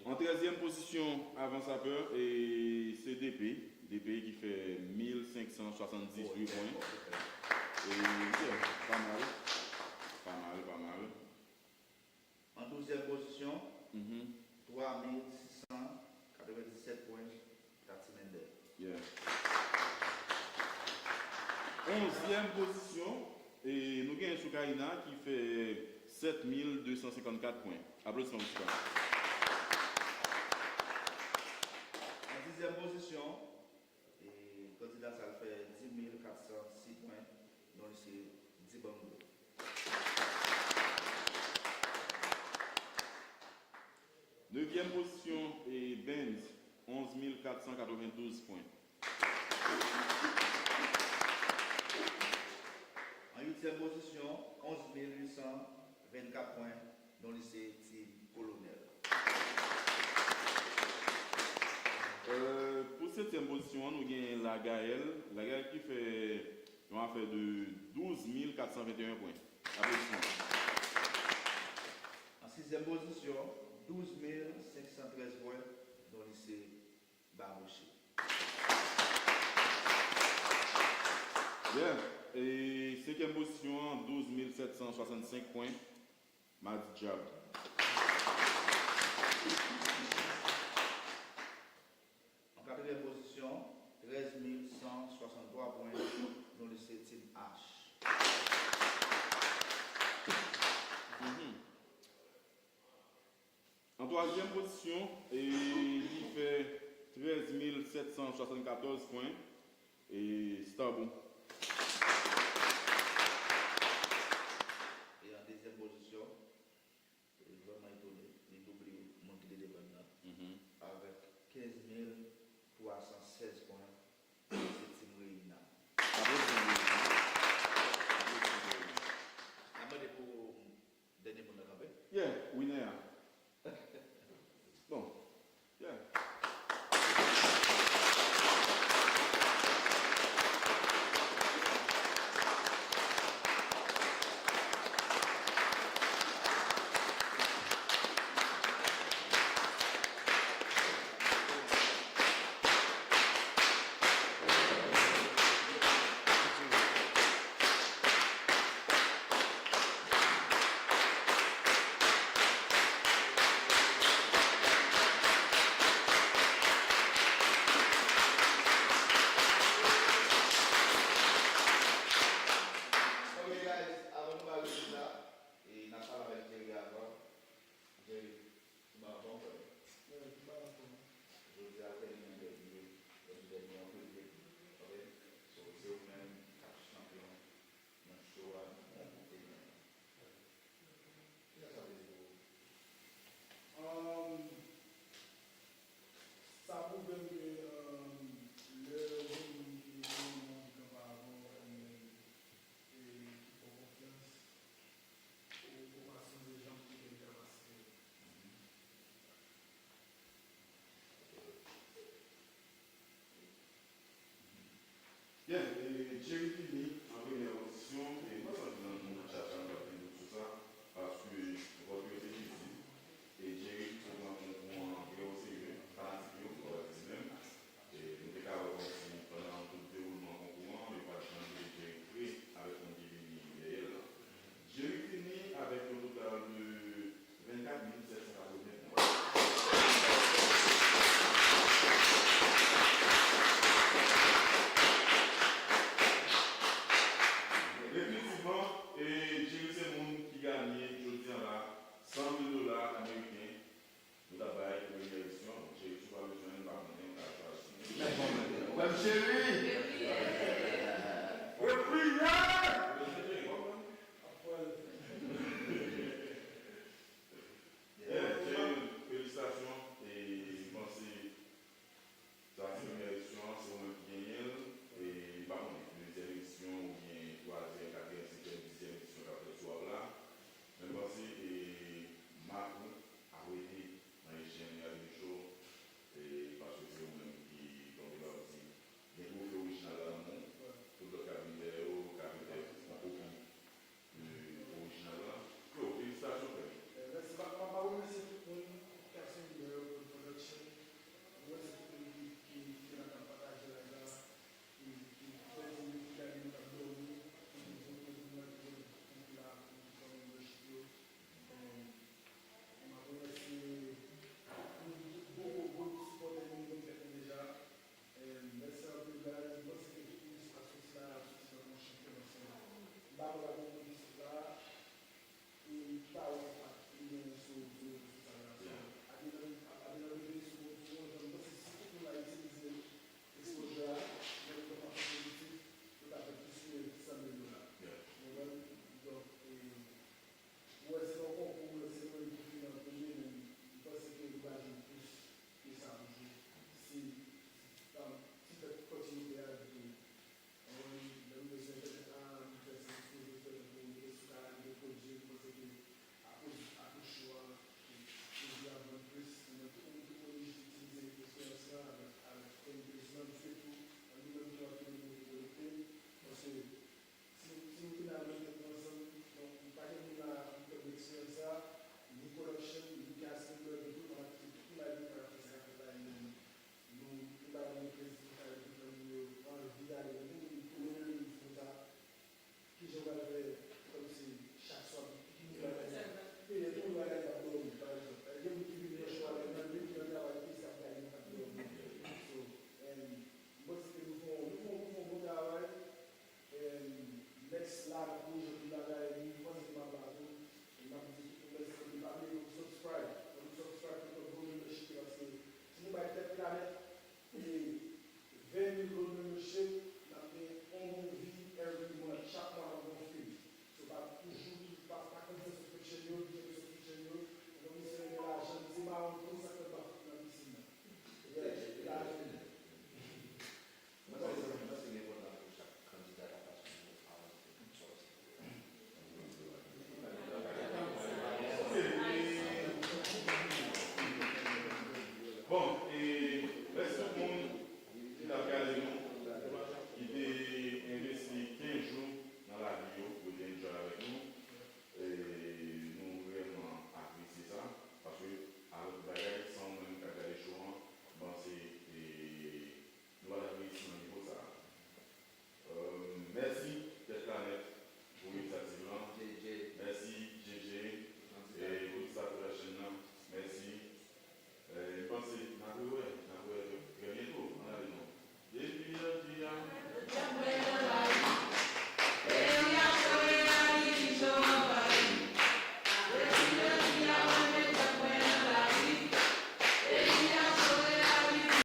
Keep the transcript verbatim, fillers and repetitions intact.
An trèzyèm pozisyon, Avan Sapè, e se D P. D P ki fè mil senk san swasanndizuit pwen. E, yeah, pa mal. Pa mal, pa mal. An douzyèm pozisyon, Mhm. twa mil sis san katrevenndisèt pwen, Tati Mendel. Yeah. Onzyèm pozisyon, e nou gen Soukaina ki fè sèt mil de san senkannkat pwen. Aplodisman pou Soukaina. An dizyèm pozisyon, e kandida sa l fè dis mil kat san sis pwen, non li se Dibango. Nevyèm pozisyon, e Benz, onz mil kat san katrevendouz pwen. An uityèm pozisyon, onz mil uit san vennkat pwen, non li se Team Kolonèl. Euh, pou setyèm pozisyon an, nou gen Lagael. Lagael ki fè yon afè de douz mil kat san venteyen pwen. Aplodisman. An sizyèm pozisyon, douz mil senk san trèz pwen, non li se Babouche. Yeah. E senkyèm pozisyon an, douz mil sèt san swasannsenk pwen, Madi Djab. An katriyèm pozisyon, trèz mil san swasanntwa pwen, non li se Team H. Mhm. An twazyèm pozisyon, e li fè trèz mil sèt san swasannkatòz pwen, e Starbon. E an dezyèm pozisyon, e vrèman etone, li double moun ki te devan l nan, Mhm. avèk kenz mil twa san sèz pwen, se Team Reina. Bravo, Team Reina. Bravo, Team Reina. N ap mande pou dènye moun nan kanpe. Yeah, winner a. Bon. Yeah. Ok, guys, avan nou ba rezilta, e n ap pale avèk Jerry avan. Jerry, kòman, kòman w fè? Jodi a, w fè